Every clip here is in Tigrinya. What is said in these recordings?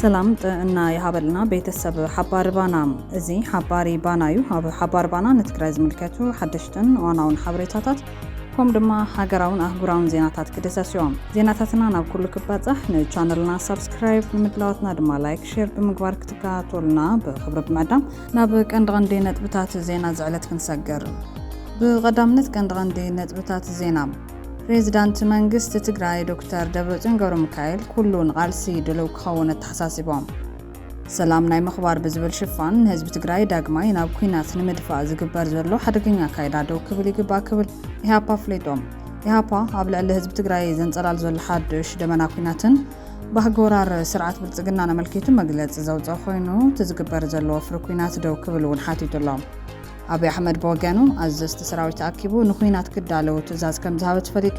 ሰላም ጥዕና ይሃበልና ቤተሰብ ሓባሪ ባና። እዚ ሓባሪ ባና እዩ። ኣብ ሓባሪ ባና ንትግራይ ዝምልከቱ ሓደሽትን እዋናውን ሓበሬታታት፣ ከምኡ ድማ ሃገራውን ኣህጉራውን ዜናታት ክድህሰስ እዮም። ዜናታትና ናብ ኩሉ ክባጻሕ ንቻነልና ሳብስክራይብ፣ ንምድላዋትና ድማ ላይክ፣ ሼር ብምግባር ክትከታተሉና ብኽብሪ ብምዕዳም፣ ናብ ቀንዲ ቀንዲ ነጥብታት ዜና ዝዕለት ክንሰግር። ብቐዳምነት ቀንዲ ቀንዲ ነጥብታት ዜና። ፕሬዚዳንት መንግስቲ ትግራይ ዶክተር ደብረጽዮን ገብረ ሚካኤል ኩሉ ንቓልሲ ድሉው ክኸውን ኣተሓሳሲቦም። ሰላም ናይ ምኽባር ብዝብል ሽፋን ንህዝቢ ትግራይ ዳግማይ ናብ ኲናት ንምድፋእ ዝግበር ዘሎ ሓደገኛ ኣካይዳ ደው ክብል ይግባእ ክብል ኢህኣፓ ኣፍሊጦም። ኢህኣፓ ኣብ ልዕሊ ህዝቢ ትግራይ ዘንጸላል ዘሎ ሓድሽ ደመና ኲናትን ባህጊ ወራር ስርዓት ብልጽግናን ኣመልኪቱ መግለጺ ዘውፅአ ኮይኑ፣ እቲ ዝግበር ዘሎ ወፍሪ ኲናት ደው ክብል እውን ሓቲቱ ኣሎ። ኣብይ ኣሕመድ ብወገኑ ኣዘዝቲ ሰራዊት ኣኪቡ ንኹናት ክዳለዉ ትእዛዝ ከም ዝሃበ ተፈሊጡ።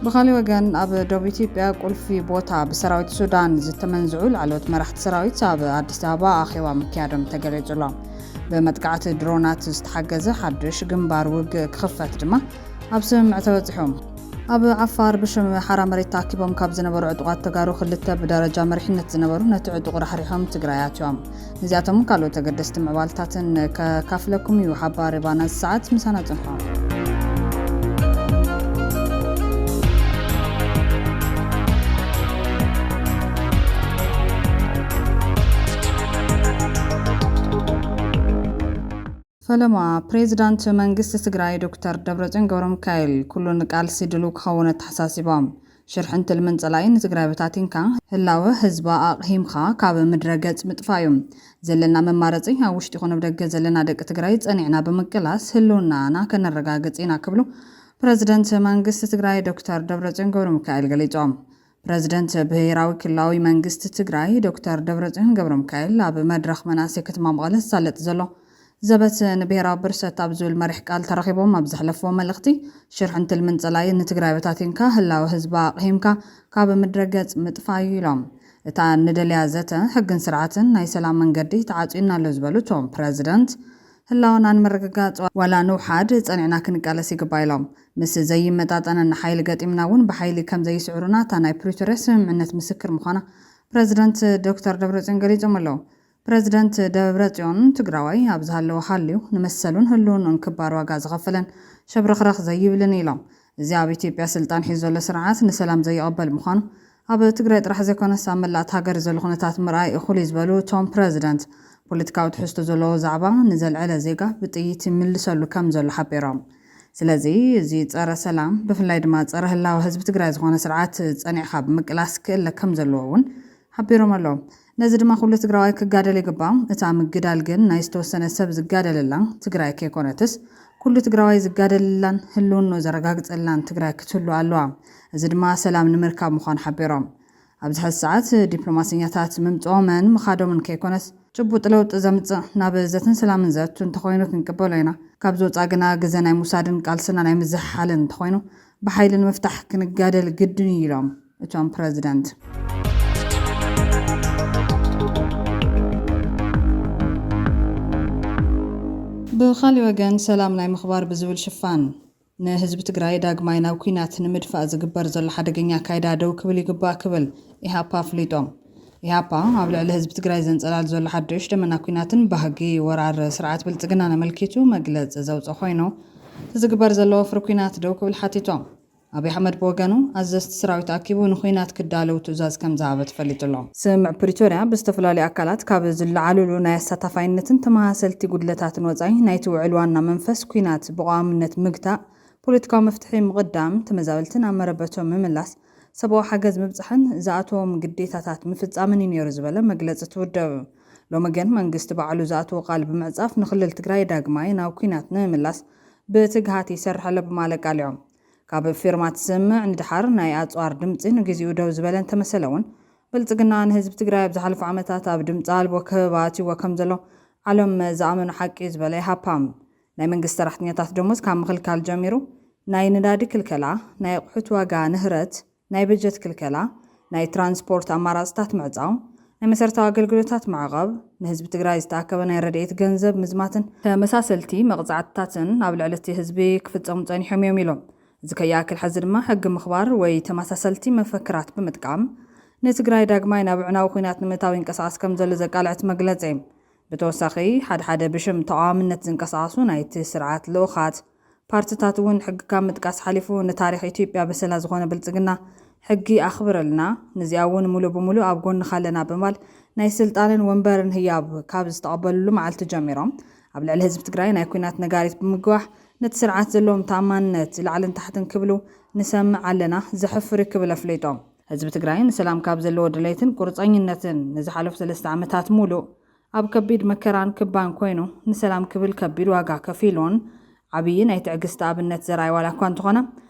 ብኻሊእ ወገን ኣብ ደቡብ ኢትዮጵያ ቁልፊ ቦታ ብሰራዊት ሱዳን ዝተመንዝዑ ላዕለዎት መራሕቲ ሰራዊት ኣብ ኣዲስ ኣበባ ኣኼባ ምክያዶም ተገሊጹ ኣሎ። ብመጥቃዕቲ ድሮናት ዝተሓገዘ ሓድሽ ግንባር ውግእ ክኽፈት ድማ ኣብ ስምምዕ ተበጺሑ። ኣብ ዓፋር ብሽም ሓራ መሬት ተኣኪቦም ካብ ዝነበሩ ዕጡቓት ተጋሩ ክልተ ብደረጃ መሪሕነት ዝነበሩ ነቲ ዕጡቕ ራሕሪሖም ትግራይ ኣትዮም። ነዚኣቶም ካልኦት ኣገደስቲ ምዕባልታትን ከካፍለኩም እዩ። ሓባሪ ባና ሰዓት ምሳና ጽንሖ። ፈለማ፣ ፕሬዚዳንት መንግስቲ ትግራይ ዶክተር ደብረጽዮን ገብረ ሚካኤል ኩሉ ንቃልሲ ድሉው ክኸውን ኣተሓሳሲቦም። ሽርሕን ትልምን ጸላኢ ንትግራይ በታቲንካ ህላወ ህዝባ ኣቕሂምካ ካብ ምድረ ገጽ ምጥፋእ እዩ። ዘለና መማረጺ ኣብ ውሽጢ ይኹን ኣብ ደገ ዘለና ደቂ ትግራይ ጸኒዕና ብምቅላስ ህልውናና ከነረጋግጽ ኢና ክብሉ ፕሬዚደንት መንግስቲ ትግራይ ዶክተር ደብረጽዮን ገብረ ሚካኤል ገሊጾም። ፕረዚደንት ብሄራዊ ክልላዊ መንግስቲ ትግራይ ዶክተር ደብረጽዮን ገብረሚካኤል ኣብ መድረኽ መናእሰይ ከተማ መቐለ ዝሳለጥ ዘሎ ዘበት ንብሄራዊ ብርሰት ኣብ ዝብል መሪሕ ቃል ተረኺቦም ኣብ ዘሕለፍዎ መልእኽቲ፣ ሽርሕን ትልምን ጸላኢ ንትግራይ በታቲንካ ህላወ ህዝባ ኣቕሂምካ ካብ ምድረ ገጽ ምጥፋእ እዩ ኢሎም። እታ ንደልያ ዘተ ሕግን ስርዓትን ናይ ሰላም መንገዲ ተዓጽዩና ኣሎ ዝበሉ እቶም ፕረዚደንት፣ ህላወና ንምርግጋጽ ዋላ ንውሓድ ጸኒዕና ክንቃለስ ይግባእ ኢሎም። ምስ ዘይመጣጠነና ሓይሊ ገጢምና እውን ብሓይሊ ከም ዘይስዕሩና እታ ናይ ፕሪቶርያ ስምምዕነት ምስክር ምዃና ፕረዚደንት ዶክተር ደብረጽዮን ገሊጾም ኣለዉ። ፕረዚደንት ደብረጽዮን ትግራዋይ ኣብ ዝሃለወ ሃልዩ ንመሰሉን ህልውንኡን ክባር ዋጋ ዝኸፈለን ሸብረኽረኽ ዘይብልን ኢሎም። እዚ ኣብ ኢትዮጵያ ስልጣን ሒዙ ዘሎ ስርዓት ንሰላም ዘይቕበል ምዃኑ ኣብ ትግራይ ጥራሕ ዘይኮነስ ኣብ መላእ ሃገር ዘሎ ኩነታት ምርኣይ እኹል እዩ ዝበሉ እቶም ፕረዚደንት፣ ፖለቲካዊ ትሕዝቶ ዘለዎ ዛዕባ ንዘልዐለ ዜጋ ብጥይት ይምልሰሉ ከም ዘሎ ሓቢሮም። ስለዚ እዚ ጸረ ሰላም ብፍላይ ድማ ጸረ ህላወ ህዝቢ ትግራይ ዝኾነ ስርዓት ጸኒዕኻ ብምቅላስ ክእለ ከም ዘለዎ እውን ሓቢሮም ኣለዉ። ነዚ ድማ ኩሉ ትግራዋይ ክጋደል ይግባእ። እታ ምግዳል ግን ናይ ዝተወሰነ ሰብ ዝጋደለላ ትግራይ ከይኮነትስ ኩሉ ትግራዋይ ዝጋደለላን ህልውንኡ ዘረጋግጸላን ትግራይ ክትህሉ ኣለዋ። እዚ ድማ ሰላም ንምርካብ ምዃኑ ሓቢሮም። ኣብዚ ሕዚ ሰዓት ዲፕሎማሰኛታት ምምፅኦምን ምኻዶምን ከይኮነስ ጭቡጥ ለውጢ ዘምፅእ ናብ ዘትን ሰላምን ዘእቱ እንተኾይኑ ክንቅበሎ ኢና። ካብዚ ወፃኢ ግና ግዘ ናይ ምውሳድን ቃልስና ናይ ምዝሕሓልን እንተኾይኑ ብሓይሊ ንምፍታሕ ክንጋደል ግድን እዩ ኢሎም እቶም ፕረዚደንት። ብኻሊእ ወገን ሰላም ናይ ምኽባር ብዝብል ሽፋን ንህዝቢ ትግራይ ዳግማይ ናብ ኲናት ንምድፋእ ዝግበር ዘሎ ሓደገኛ ኣካይዳ ደው ክብል ይግባእ ክብል ኢህኣፓ ኣፍሊጦም። ኢህኣፓ ኣብ ልዕሊ ህዝቢ ትግራይ ዘንጸላል ዘሎ ሓድሽ ደመና ኲናትን ባህጊ ወራር ስርዓት ብልጽግናን ኣመልኪቱ መግለጺ ዘውጽአ ኮይኑ፣ እቲ ዝግበር ዘሎ ወፍሪ ኲናት ደው ክብል ሓቲቶም። ኣብይ ኣሕመድ ብወገኑ ኣዘዝቲ ሰራዊት ኣኪቡ ንኹናት ክዳለው ትእዛዝ ከም ዝሃበ ተፈሊጡ ኣሎ። ስምምዕ ፕሪቶርያ ብዝተፈላለዩ ኣካላት ካብ ዝለዓልሉ ናይ ኣሳታፋይነትን ተመሳሰልቲ ጉድለታትን ወጻኢ ናይቲ ውዕል ዋና መንፈስ ኲናት ብቐዋምነት ምግታእ፣ ፖለቲካዊ መፍትሒ ምቕዳም፣ ተመዛበልቲ ናብ መረበቶም ምምላስ፣ ሰብኣዊ ሓገዝ ምብጻሕን ዝኣተዎም ግዴታታት ምፍጻምን እዩ ነይሩ ዝበለ መግለጺ እቲ ውድብ፣ ሎሚ ግን መንግስቲ ባዕሉ ዝኣተዎ ቃል ብምዕጻፍ ንክልል ትግራይ ዳግማይ ናብ ኲናት ንምምላስ ብትግሃት ይሰርሕ ኣሎ ብምባል ኣቃሊዖም። ካብ ፊርማ እቲ ስምምዕ ንደሓር ናይ ኣጽዋር ድምጺ ንግዚኡ ደው ዝበለ እንተመሰለ እውን፣ ብልጽግና ንህዝቢ ትግራይ ኣብ ዝሓለፉ ዓመታት ኣብ ድምጺ ኣልቦ ከበባ ኣትይዎ ከም ዘሎ ዓለም ዝኣመኖ ሓቂ እዩ ዝበለ ኢሃፓ፣ ናይ መንግስቲ ሰራሕተኛታት ደሞዝ ካብ ምኽልካል ጀሚሩ፣ ናይ ነዳዲ ክልከላ፣ ናይ ኣቑሑት ዋጋ ንህረት፣ ናይ በጀት ክልከላ፣ ናይ ትራንስፖርት ኣማራፅታት ምዕፃው፣ ናይ መሰረታዊ ኣገልግሎታት ማዕቐብ፣ ንህዝቢ ትግራይ ዝተኣከበ ናይ ረድኤት ገንዘብ ምዝማትን ተመሳሰልቲ መቕፃዕትታትን ኣብ ልዕሊ እቲ ህዝቢ ክፍፀሙ ፀኒሖም እዮም ኢሎም። እዚ ከይኣክል ሕዚ ድማ ሕጊ ምኽባር ወይ ተመሳሰልቲ መፈክራት ብምጥቃም ንትግራይ ዳግማይ ናብ ዕናዊ ኲናት ንምእታው ይንቀሳቐስ ከም ዘሎ ዘቃልዕ እቲ መግለጺ። ብተወሳኺ፣ ሓድሓደ ብሽም ተቓዋምነት ዝንቀሳቐሱ ናይቲ ስርዓት ልኡኻት ፓርትታት እውን ሕጊ ካብ ምጥቃስ ሓሊፉ ንታሪኽ ኢትዮጵያ በሰላ ዝኾነ ብልጽግና ሕጊ ኣኽብረልና፣ ንዚኣ እውን ሙሉእ ብሙሉእ ኣብ ጎንኻ ኣለና ብምባል ናይ ስልጣንን ወንበርን ህያብ ካብ ዝተቐበልሉ መዓልቲ ጀሚሮም ኣብ ልዕሊ ህዝቢ ትግራይ ናይ ኲናት ነጋሪት ብምግዋሕ ነቲ ስርዓት ዘለዎም ተኣማንነት ላዕልን ታሕትን ክብሉ ንሰምዕ ኣለና፣ ዘሕፍር እዩ ክብል ኣፍሊጦም። ህዝቢ ትግራይ ንሰላም ካብ ዘለዎ ድሌትን ቁርፀኝነትን ንዝሓለፉ ሰለስተ ዓመታት ሙሉእ ኣብ ከቢድ መከራን ክባን ኮይኑ ንሰላም ክብል ከቢድ ዋጋ ከፊሉን ዓብዪ ናይ ትዕግስቲ ኣብነት ዘርኣየ ዋላ እኳ እንተኾነ፣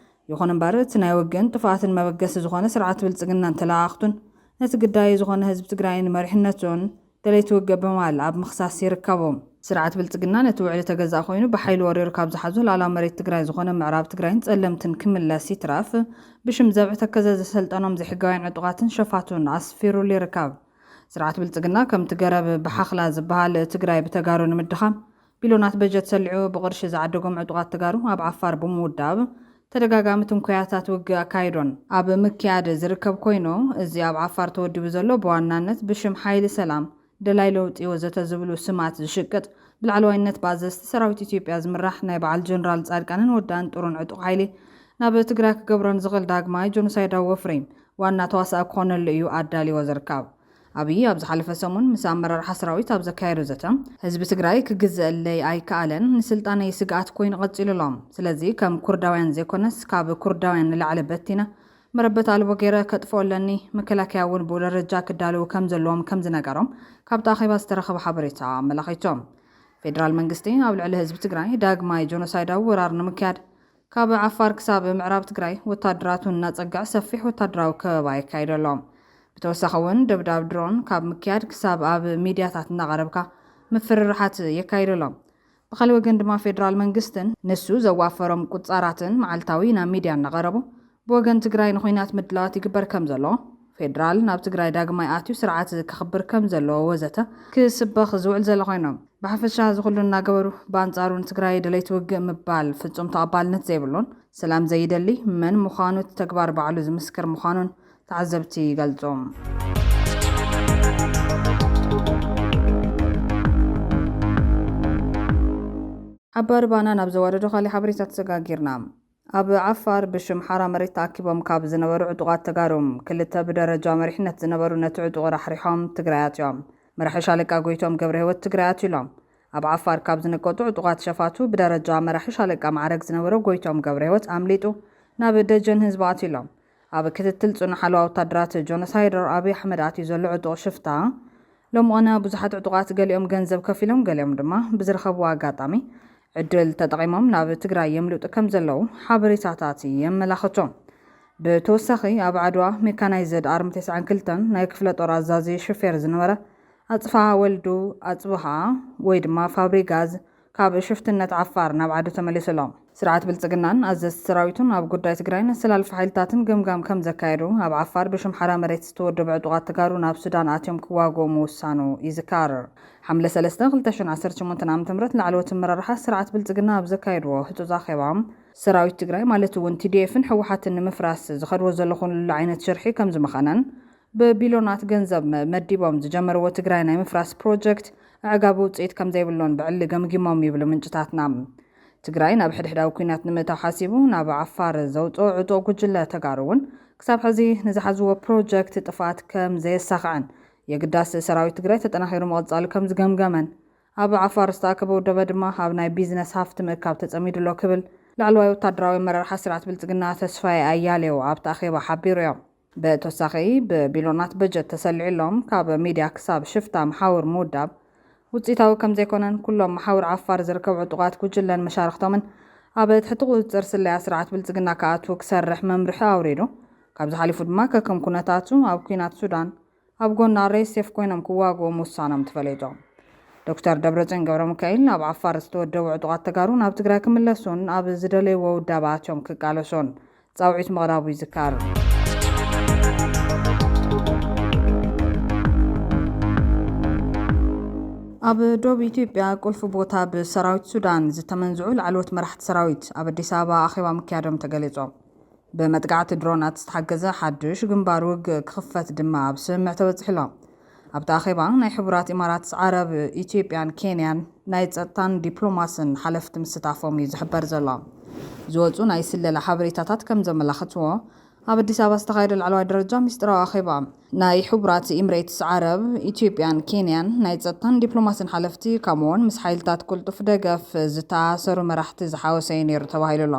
ይኹን እምበር እቲ ናይ ውግእን ጥፍኣትን መበገሲ ዝኾነ ስርዓት ብልጽግናን ተለኣኣኽቱን ነቲ ግዳይ ዝኾነ ህዝቢ ትግራይን መሪሕነቱን ደለይቲ ውግእ ብምባል ኣብ ምኽሳስ ይርከቡ። ስርዓት ብልጽግና ነቲ ውዕሊ ተገዛእ ኮይኑ ብሓይሊ ወሪሩ ካብ ዝሓዞ ላዕላዊ መሬት ትግራይ ዝኾነ ምዕራብ ትግራይን ጸለምትን ክምለስ ይትረፍ ብሽም ዘብዒ ተከዘ ዘሰልጠኖም ዘይሕጋውያን ዕጡቓትን ሸፋቱን ኣስፊሩሉ ይርከብ። ስርዓት ብልጽግና ከምቲ ገረብ ብሓኽላ ዝበሃል ትግራይ ብተጋሩ ንምድኻም ቢሎናት በጀት ሰሊዑ ብቕርሺ ዝዓደጎም ዕጡቓት ተጋሩ ኣብ ዓፋር ብምውዳብ ተደጋጋሚ ትንኮያታት ውግእ ኣካይዶን ኣብ ምክያድ ዝርከብ ኮይኑ፣ እዚ ኣብ ዓፋር ተወዲቡ ዘሎ ብዋናነት ብሽም ሓይሊ ሰላም፣ ደላይ ለውጢ ወዘተ ዝብሉ ስማት ዝሽቅጥ ብላዕለዋይነት ብኣዘዝቲ ሰራዊት ኢትዮጵያ ዝምራሕ ናይ በዓል ጀነራል ጻድቃንን ወዲ ኣንጥሩን ዕጡቕ ሓይሊ ናብ ትግራይ ክገብሮ ንዝኽእል ዳግማይ ጆኖሳይዳዊ ወፍሪ ዋና ተዋሳኢ ክኾነሉ እዩ ኣዳልዎ ዝርከብ። ኣብይ ኣብ ዝሓለፈ ሰሙን ምስ ኣመራርሓ ሰራዊት ኣብ ዘካየዶ ዘተ፣ ህዝቢ ትግራይ ክግዘአለይ ኣይከኣለን፣ ንስልጣነይ ስግኣት ኮይኑ ቀፂሉ ኣሎ። ስለዚ ከም ኩርዳውያን ዘይኮነስ ካብ ኩርዳውያን ንላዕሊ በቲነ መረበት ኣልቦ ገይረ ከጥፍኦ ኣለኒ፣ መከላከያ እውን ብኡ ደረጃ ክዳለዉ ከም ዘለዎም ከም ዝነገሮም ካብቲ ኣኼባ ዝተረኸበ ሓበሬታ ኣመላኺቶም። ፌደራል መንግስቲ ኣብ ልዕሊ ህዝቢ ትግራይ ዳግማይ ጆኖሳይዳዊ ወራር ንምክያድ ካብ ዓፋር ክሳብ ምዕራብ ትግራይ ወታደራቱ እናጸግዐ ሰፊሕ ወታደራዊ ከበባ የካይድ ኣሎ። ብተወሳኺ እውን ደብዳብ ድሮን ካብ ምክያድ ክሳብ ኣብ ሚድያታት እናቐረብካ ምፍርርሓት የካይድ ኣሎ። ብኻልእ ወገን ድማ ፌደራል መንግስትን ንሱ ዘዋፈሮም ቁጻራትን መዓልታዊ ናብ ሚድያ እናቐረቡ ብወገን ትግራይ ንኹናት ምድላዋት ይግበር ከም ዘሎ፣ ፌደራል ናብ ትግራይ ዳግማይ ኣትዩ ስርዓት ከኽብር ከም ዘለዎ ወዘተ ክስበኽ ዝውዕል ዘሎ ኮይኖም፣ ብሓፈሻ እዚ ኩሉ እናገበሩ ብኣንጻሩ ንትግራይ ደለይቲ ውግእ ምባል ፍጹም ተቐባልነት ዘይብሉን ሰላም ዘይደሊ መን ምዃኑ እቲ ተግባር ባዕሉ ዝምስክር ምዃኑን ተዓዘብቲ ይገልጹ። ዓባሪ ባና ናብ ዘዋደዶ ካልእ ሓበሬታ ተሰጋጊርና። ኣብ ዓፋር ብሽም ሓራ መሬት ተኣኪቦም ካብ ዝነበሩ ዕጡቓት ተጋሩ ክልተ ብደረጃ መሪሕነት ዝነበሩ ነቲ ዕጡቕ ራሕሪሖም ትግራይ ኣትዮም። መራሒ ሻለቃ ጎይቶም ገብረ ህይወት ትግራይ ኣትዩ ኢሎም። ኣብ ዓፋር ካብ ዝንቀጡ ዕጡቓት ሸፋቱ ብደረጃ መራሒ ሻለቃ ማዕረግ ዝነበሩ ጎይቶም ገብረ ህይወት ኣምሊጡ ናብ ደጀን ህዝቢ ኣትዩ ኢሎም። ኣብ ክትትል ጽኑዕ ሓለዋ ወታደራት ጆኖሳይደር ኣብይ ኣሕመድ ኣትዩ ዘሎ ዕጡቕ ሽፍታ ሎምቕነ ብዙሓት ዕጡቓት ገሊኦም ገንዘብ ከፊሎም ገሊኦም ድማ ብዝረኸብዎ ኣጋጣሚ ዕድል ተጠቒሞም ናብ ትግራይ የምልጡ ከም ዘለዉ ሓበሬታታት የመላኽቱ። ብተወሳኺ ኣብ ዓድዋ ሜካናይዝድ ኣርሚ ተስዓን ክልተን ናይ ክፍለ ጦር ኣዛዚ ሹፌር ዝነበረ ኣጽፍሃ ወልዱ ኣጽብሃ ወይ ድማ ፋብሪጋዝ ካብ ሽፍትነት ዓፋር ናብ ዓዱ ተመሊሱ ኣሎ። ስርዓት ብልጽግናን ኣዘዝቲ ሰራዊቱን ኣብ ጉዳይ ትግራይን ኣሰላልፋ ሓይልታትን ገምጋም ከም ዘካየዱ ኣብ ዓፋር ብሽም ሓራ መሬት ዝተወደቡ ዕጡቓት ተጋሩ ናብ ሱዳን ኣትዮም ክዋግኡ ምውሳኑ ይዝከር። ሓምለ ሰለስተ ክልተ ሽሕን ዓሰርተ ሸሞንተን ዓመተ ምህረት ላዕለዎት ኣመራርሓ ስርዓት ብልጽግና ኣብ ዘካየድዎ ህጹጽ ኣኼባ ሰራዊት ትግራይ ማለት እውን ቲ ዲ ኤፍን ህወሓትን ንምፍራስ ዝኸድዎ ዘለኹ ኩሉ ዓይነት ሽርሒ ከም ዝመኸነን ብቢሎናት ገንዘብ መ- መዲቦም ዝጀመርዎ ትግራይ ናይ ምፍራስ ፕሮጀክት ኣዕጋቢ ውፅኢት ከም ዘይብሎን ብዕሊ ገምጊሞም ይብሉ ምንጭታትና። ትግራይ ናብ ሕድሕዳዊ ኲናት ንምእታው ሓሲቡ ናብ ዓፋር ዘውፅኦ ዕጡቕ ጉጅለ ተጋሩ እውን ክሳብ ሕዚ ንዝሓዝዎ ፕሮጀክት ጥፍኣት ከም ዘየሳኽዐን የግዳስ ሰራዊት ትግራይ ተጠናኺሩ ምቕፃሉ ከም ዝገምገመን ኣብ ዓፋር ዝተኣከበ ውደበ ድማ ኣብ ናይ ቢዝነስ ሃፍቲ ምእካብ ተፀሚዱ ኣሎ ክብል ላዕለዋይ ወታደራዊ ኣመራርሓ ስርዓት ብልፅግና ተስፋዬ ኣያሌው ኣብቲ ኣኼባ ሓቢሩ እዮም። ብተወሳኺ ብቢሎናት በጀት ተሰሊዑሎም ካብ ሚድያ ክሳብ ሽፍታ መሓውር ምውዳብ ውፅኢታዊ ከም ዘይኮነን ኩሎም መሓውር ዓፋር ዝርከቡ ዕጡቓት ጉጅለን መሻርክቶምን ኣብ ትሕቲ ቁፅፅር ስለያ ስርዓት ብልፅግና ክኣትዉ ክሰርሕ መምርሒ ኣውሪዱ። ካብዚ ሓሊፉ ድማ ከከም ኩነታቱ ኣብ ኲናት ሱዳን ኣብ ጎኒ ኣር ኤስ ኤፍ ኮይኖም ክዋግኡ ምውሳኖም ተፈሊጡ። ዶክተር ደብረፅዮን ገብረ ሚካኤል ኣብ ዓፋር ዝተወደቡ ዕጡቓት ተጋሩ ናብ ትግራይ ክምለሱን ኣብ ዝደለይዎ ውዳበ ኣትዮም ክቃለሱን ፃውዒት ምቕራቡ ይዝከር። ኣብ ዶብ ኢትዮጵያ ቁልፊ ቦታ ብሰራዊት ሱዳን ዝተመንዝዑ ላዕለዎት መራሕቲ ሰራዊት ኣብ ኣዲስ ኣበባ ኣኼባ ምክያዶም ተገሊጹ። ብመጥቃዕቲ ድሮናት ዝተሓገዘ ሓድሽ ግንባር ውግእ ክኽፈት ድማ ኣብ ስምምዕ ተበጺሑ ኣሎ። ኣብቲ ኣኼባ ናይ ሕቡራት ኢማራት ዓረብ፣ ኢትዮጵያን ኬንያን ናይ ጸጥታን ዲፕሎማስን ሓለፍቲ ምስታፎም እዩ ዝሕበር ዘሎ። ዝወጹ ናይ ስለላ ሓበሬታታት ከም ዘመላኽትዎ፣ ኣብ ኣዲስ ኣበባ ዝተኻየደ ላዕለዋይ ደረጃ ሚስጥራዊ ኣኼባ ናይ ሕቡራት ኢምሬትስ ዓረብ፣ ኢትዮጵያን ኬንያን ናይ ጸጥታን ዲፕሎማስን ሓለፍቲ፣ ከምኡውን ምስ ሓይልታት ቅልጡፍ ደገፍ ዝተኣሳሰሩ መራሕቲ ዝሓወሰ እዩ ነይሩ ተባሂሉ ኣሎ።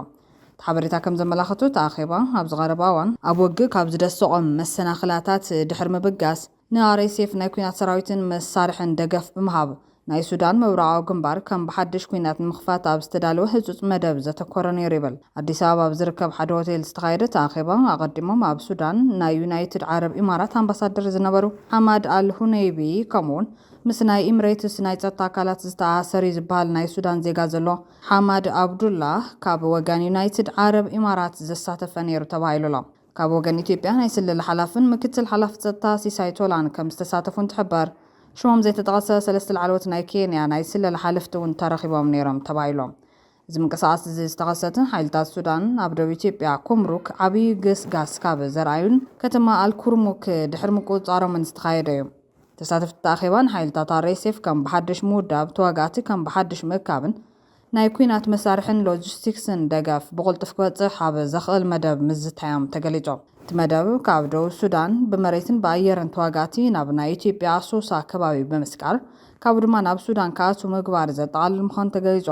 እቲ ሓበሬታ ከም ዘመላኽቱ፣ እቲ ኣኼባ ኣብዚ ቀረባ እዋን ኣብ ውግእ ካብ ዝደሰቖም መሰናኽላታት ድሕሪ ምብጋስ፣ ንኣር ኤስ ኤፍ ናይ ኲናት ሰራዊትን መሳርሕን ደገፍ ብምሃብ፣ ናይ ሱዳን ምብራቓዊ ግንባር ከም ብሓድሽ ኲናት ንምኽፋት ኣብ ዝተዳለወ ህጹጽ መደብ ዘተኮረ ነይሩ ይብል። ኣዲስ ኣበባ ኣብ ዝርከብ ሓደ ሆቴል ዝተኻየደ እቲ ኣኼባ፣ ኣቐዲሞም ኣብ ሱዳን ናይ ዩናይትድ ዓረብ ኢማራት ኣምባሳደር ዝነበሩ ሓማድ ኣል ሁነይቢ፣ ከምኡውን ምስ ናይ ኢምሬትስ ናይ ጸጥታ ኣካላት ዝተኣሳሰር እዩ ዝበሃል ናይ ሱዳን ዜጋ ዘሎ ሓማድ ኣብዱላህ፣ ካብ ወገን ዩናይትድ ዓረብ ኢማራት ዘሳተፈ ነይሩ ተባሂሉ ኣሎ። ካብ ወገን ኢትዮጵያ ናይ ስለላ ሓላፍን ምክትል ሓላፊ ጸጥታ ሲሳይ ቶላን ከም ዝተሳተፉ እንትሕበር፣ ሽሞም ዘይተጠቐሰ ሰለስተ ላዕለዎት ናይ ኬንያ ናይ ስለላ ሓለፍቲ እውን ተረኺቦም ነይሮም ተባሂሎም። እዚ ምንቅስቓስ እዚ ዝተኸሰተ፣ ሓይልታት ሱዳን ኣብ ደቡብ ኢትዮጵያ ኩምሩክ ዓብዪ ግስጋስ ካብ ዘርኣዩን ከተማ ኣልኩርሙክ ድሕሪ ምቁጽጻሮምን ዝተኻየደ እዩ። ተሳተፍቲ ኣኼባ፣ ንሓይልታት ኣር ኤስ ኤፍ ከም ብሓድሽ ምውዳብ፣ ተዋጋእቲ ከም ብሓድሽ ምእካብን ናይ ኲናት መሳርሕን ሎጂስቲክስን ደገፍ ብቕልጡፍ ክበጽሕ ኣብ ዘኽእል መደብ ምዝታዮም ተገሊጹ። እቲ መደብ ካብ ደቡብ ሱዳን ብመሬትን ብኣየርን ተዋጋእቲ ናብ ናይ ኢትዮጵያ ኣሶሳ ከባቢ ብምስቃር፣ ካብኡ ድማ ናብ ሱዳን ክኣትዉ ምግባር ዘጠቓልል ምዃኑ ተገሊጹ።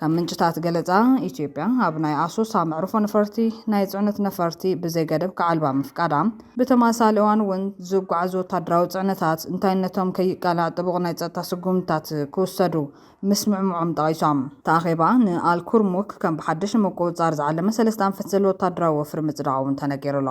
ካብ ምንጭታት ገለጻ፣ ኢትዮጵያ ኣብ ናይ ኣሶሳ መዕርፎ ነፈርቲ ናይ ጽዕነት ነፈርቲ ብዘይገደብ ክዓልባ ምፍቃዳ፣ ብተመሳሳሊ እዋን እውን ዝጓዓዙ ወታደራዊ ጽዕነታት እንታይነቶም ከይቃላዕ ጥቡቕ ናይ ጸጥታ ስጉምትታት ክውሰዱ ምስምዕምዖም ጠቒሶም። እቲ ኣኼባ ንኣልኩርሙክ ከም ብሓድሽ ንምቁጽጻር ዝዓለመ ሰለስተ ኣንፈት ዘለዎ ወታደራዊ ወፍሪ ምጽዳቑ እውን ተነጊሩ ኣሎ።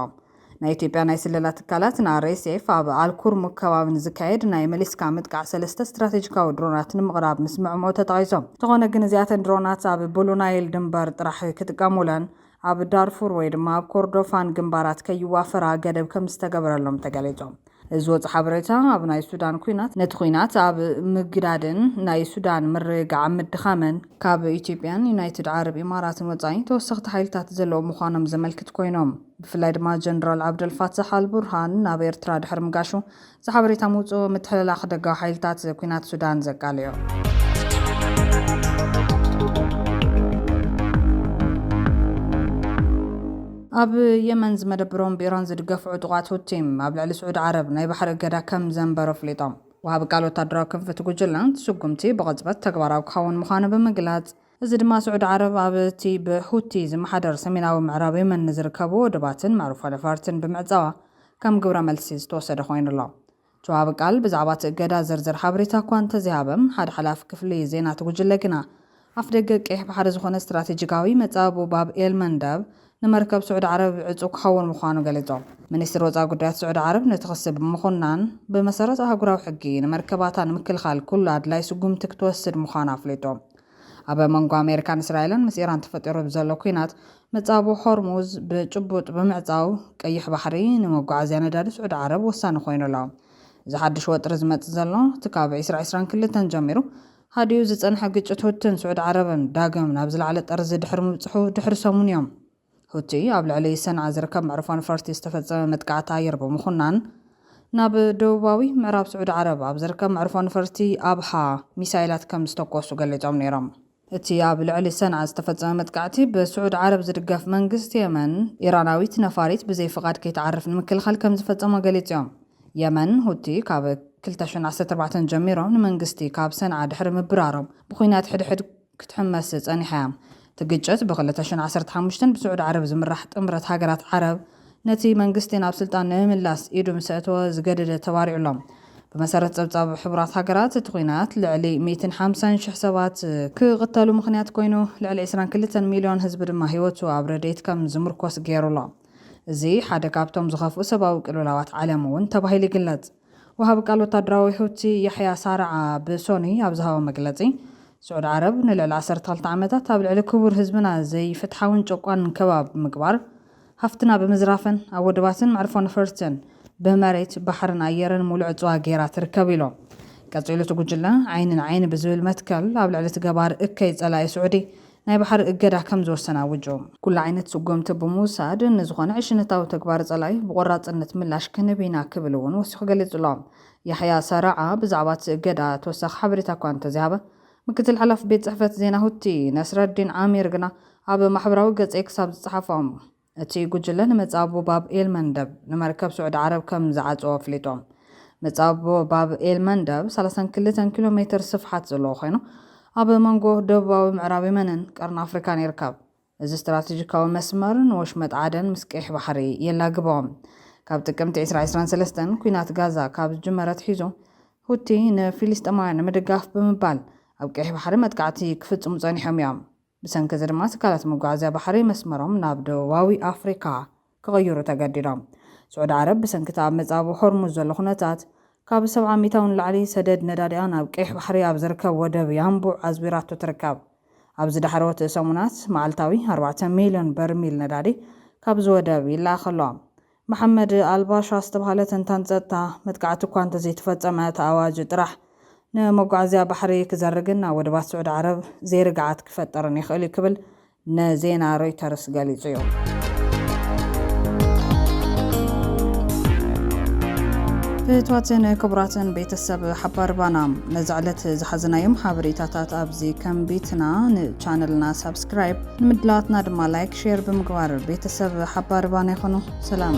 ናይ ኢትዮጵያ ናይ ስለላ ትካላት ንኣር ኤስ ኤፍ ኣብ ኣልኩርሙክ ከባቢ ንዝካየድ ናይ መሊስካ ምጥቃዕ ሰለስተ ስትራቴጂካዊ ድሮናት ንምቕራብ ምስምዕምዑ ተጠቒሶም። እንተኾነ ግን፣ እዚኣተን ድሮናት ኣብ ብሉ ናይል ድንበር ጥራሕ ክጥቀሙለን፣ ኣብ ዳርፉር ወይ ድማ ኣብ ኮርዶፋን ግንባራት ከይዋፈራ ገደብ ከም ዝተገበረሎም ተገሊጾም። እዚ ዝወጽእ ሓበሬታ፣ ኣብ ናይ ሱዳን ኲናት፣ ነቲ ኲናት ኣብ ምግዳድን ናይ ሱዳን ምርግጋዕ ኣብ ምድኻምን ካብ ኢትዮጵያን ዩናይትድ ዓረብ ኢማራትን ወጻኢ ተወሰኽቲ ሓይልታት ዘለዉ ምዃኖም ዘመልክት ኮይኖም፣ ብፍላይ ድማ ጀነራል ዓብደልፋታሕ ኣልቡርሃን ናብ ኤርትራ ድሕሪ ምጋሹ፣ እዚ ሓበሬታ ምውጽኡ ምትሕልላኽ ደጋዊ ሓይልታት ኲናት ሱዳን ዘቃልዮ። ኣብ የመን ዝመደብሮም ብኢራን ዝድገፉ ዕጡቓት ሁቲም ኣብ ልዕሊ ስዑዲ ዓረብ ናይ ባሕሪ እገዳ ከም ዘንበሩ ኣፍሊጦም። ወሃቢ ቃል ወታደራዊ ክንፊ እቲ ጉጅለ፣ እቲ ስጉምቲ ብቕጽበት ተግባራዊ ክኸውን ምዃኑ ብምግላጽ፣ እዚ ድማ ስዑዲ ዓረብ ኣብቲ ብሁቲ ዝመሓደር ሰሜናዊ ምዕራብ የመን ንዝርከቡ ወደባትን መዕርፎ ነፈርትን ብምዕጻዋ ከም ግብረ መልሲ ዝተወሰደ ኮይኑ ኣሎ። እቲ ወሃቢ ቃል ብዛዕባ እቲ እገዳ ዝርዝር ሓበሬታ እኳ እንተዘይሃበ፣ ሓደ ሓላፊ ክፍሊ ዜና እቲ ጉጅለ ግና፣ ኣፍደገ ቀይሕ ባሕሪ ዝኾነ ስትራቴጂካዊ መጻብቦ ባብ ኤል መንደብ ንመርከብ ስዑዲ ዓረብ ዕጹው ክኸውን ምዃኑ ገሊጾም። ሚኒስትሪ ወጻኢ ጉዳያት ስዑዲ ዓረብ ነቲ ክሲ ብምኹናን፣ ብመሰረት ኣህጉራዊ ሕጊ ንመርከባታ ንምክልኻል ኩሉ ኣድላይ ስጉምቲ ክትወስድ ምዃኑ ኣፍሊጡ። ኣብ መንጎ ኣሜሪካን እስራኤልን ምስ ኢራን ተፈጢሩ ብዘሎ ኲናት፣ መጻብቦ ሆርሙዝ ብጭቡጥ ብምዕጻው፣ ቀይሕ ባሕሪ ንመጓዓዝያ ነዳዲ ስዑዲ ዓረብ ወሳኒ ኮይኑ ኣሎ። እዚ ሓድሽ ወጥሪ ዝመጽእ ዘሎ፣ እቲ ካብ ዕስራ ዕስራን ክልተን ጀሚሩ ሃዲኡ ዝጸንሐ ግጭት ሁቲን ስዑዲ ዓረብን ዳግም ናብ ዝለዓለ ጠርዚ ድሕሪ ምብጽሑ ድሕሪ ሰሙን እዮም። ሁቲ ኣብ ልዕሊ ሰንዓ ዝርከብ መዕርፎ ነፈርቲ ዝተፈጸመ መጥቃዕቲ ኣየር ብምኹናን፣ ናብ ደቡባዊ ምዕራብ ስዑዲ ዓረብ ኣብ ዝርከብ መዕርፎ ነፈርቲ ኣብሃ ሚሳይላት ከም ዝተኮሱ ገሊጾም ነይሮም። እቲ ኣብ ልዕሊ ሰንዓ ዝተፈጸመ መጥቃዕቲ፣ ብስዑዲ ዓረብ ዝድገፍ መንግስቲ የመን፣ ኢራናዊት ነፋሪት ብዘይ ፍቓድ ከይትዓርፍ ንምክልኻል ከም ዝፈጸሞ ገሊጾም። የመን፣ ሁቲ ካብ ክልተ ሽሕን ዓሰርተ ኣርባዕተን ጀሚሮም ንመንግስቲ ካብ ሰንዓ ድሕሪ ምብራሮም፣ ብኲናት ሕድሕድ ክትሕመስ ጸኒሓ እያ። እቲ ግጭት ብ ክልተ ሽሕን ዓሰርተ ሓሙሽተን ብስዑዲ ዓረብ ዝምራሕ ጥምረት ሃገራት ዓረብ፣ ነቲ መንግስቲ ናብ ስልጣን ንምምላስ ኢዱ ምስ ኣእተወ ዝገደደ ተባሪዑ ኣሎ። ብመሰረት ጸብጻብ ሕቡራት ሃገራት፣ እቲ ኲናት ልዕሊ ሚእትን ሓምሳን ሽሕ ሰባት ክቕተሉ ምኽንያት ኮይኑ፣ ልዕሊ ዕስራን ክልተን ሚልዮን ህዝቢ ድማ ህይወቱ ኣብ ረድኤት ከም ዝምርኮስ ገይሩ ኣሎ። እዚ ሓደ ካብቶም ዝኸፍኡ ሰብኣዊ ቅልውላዋት ዓለም እውን ተባሂሉ ይግለጽ። ወሃቢ ቃል ወታደራዊ ሁቲ ያሕያ ሳርዓ ብሶኒ ኣብ ዝሃቦ መግለጺ፣ ስዑዲ ዓረብ ንልዕሊ ዓሰርተ ክልተ ዓመታት ኣብ ልዕሊ ክቡር ህዝብና ዘይፍትሓውን ጨቋንን ከባብ ብምግባር፣ ሃፍትና ብምዝራፍን ኣብ ወደባትን መዕርፎ ነፈርትን ብመሬት፣ ባሕርን ኣየርን ሙሉእ ዕጽዋ ገይራ ትርከብ ኢሎም። ቀጺሉ እቲ ጉጅለ፣ ዓይኒ ንዓይኒ ብዝብል መትከል ኣብ ልዕሊ እቲ ገባር እከይ ጸላኢ ስዑዲ ናይ ባሕሪ እገዳ ከም ዝወሰነ ኣውጁ። ኩሉ ዓይነት ስጉምቲ ብምውሳድ ንዝኾነ ዕሽነታዊ ተግባር ጸላኢ ብቆራጽነት ምላሽ ክንህብ ኢና ክብል እውን ወሲኹ ገሊጹ ኣሎ። ያሕያ ሰራዓ ብዛዕባ እቲ እገዳ ተወሳኺ ሓበሬታ እኳ እንተዘይሃበ፣ ምክትል ሓላፊ ቤት ጽሕፈት ዜና ሁቲ ነስረዲን ዓሚር ግና ኣብ ማሕበራዊ ገጽ ኤክስ ኣብ ዝጸሓፎም፣ እቲ ጉጅለ ንመጻቡ ባብ ኤል መንደብ ንመርከብ ስዑዲ ዓረብ ከም ዝዓጽዎ ኣፍሊጡ። መጻቡ ባብ ኤል መንደብ ሰላሳን ክልተን ኪሎ ሜትር ስፍሓት ዘለዎ ኮይኑ፣ ኣብ መንጎ ደቡባዊ ምዕራብ የመንን ቀርኒ ኣፍሪካን ይርከብ። እዚ ስትራቴጂካዊ መስመር ንወሽመጥ ዓደን ምስ ቀይሕ ባሕሪ የላግቦ። ካብ ጥቅምቲ ዕስራ ዕስራን ሰለስተን ኲናት ጋዛ ካብ ዝጅመረ ኣትሒዙ፣ ሁቲ ንፊልስጤማውያን ንምድጋፍ ብምባል ኣብ ቀይሕ ባሕሪ መጥቃዕቲ ክፍጽሙ ጸኒሖም እዮም። ብሰንኪ እዚ ድማ ትካላት መጓዓዝያ ባሕሪ መስመሮም ናብ ደቡባዊ ኣፍሪካ ክቕይሩ ተገዲዶም። ስዑዲ ዓረብ ብሰንኪ እቲ ኣብ መጻቡ ሆርሙዝ ዘሎ ኩነታት ካብ ሰብዓ ሚእታዊ ንላዕሊ ሰደድ ነዳዲኣ ናብ ቀይሕ ባሕሪ ኣብ ዝርከብ ወደብ ያምቡዕ ኣዝዊራቶ ትርከብ። ኣብ ዝዳሕረዎት ሰሙናት መዓልታዊ ኣርባዕተ ሚልዮን በርሚል ነዳዲ ካብዚ ወደብ ይለኣኸሎም። መሓመድ ኣልባሻ ዝተባህለ ተንታን ጸጥታ፣ መጥቃዕቲ እኳ እንተዘይተፈጸመ እቲ ኣዋጅ ጥራሕ ንመጓዓዝያ ባሕሪ ክዘርግን ናብ ወደባት ስዑዲ ዓረብ ዘይርግዓት ክፈጠርን ይኽእል እዩ ክብል ንዜና ሮይተርስ ገሊጹ እዩ። ፍትዋትን ክቡራትን ቤተሰብ ሓባር ባና፣ ነዚ ዕለት ዝሓዝናዮም ሓበሬታታት ኣብዚ ከንቢትና። ንቻነልና ሳብስክራይብ፣ ንምድላዋትና ድማ ላይክ፣ ሼር ብምግባር ቤተሰብ ሓባር ባና ይኹኑ። ሰላም።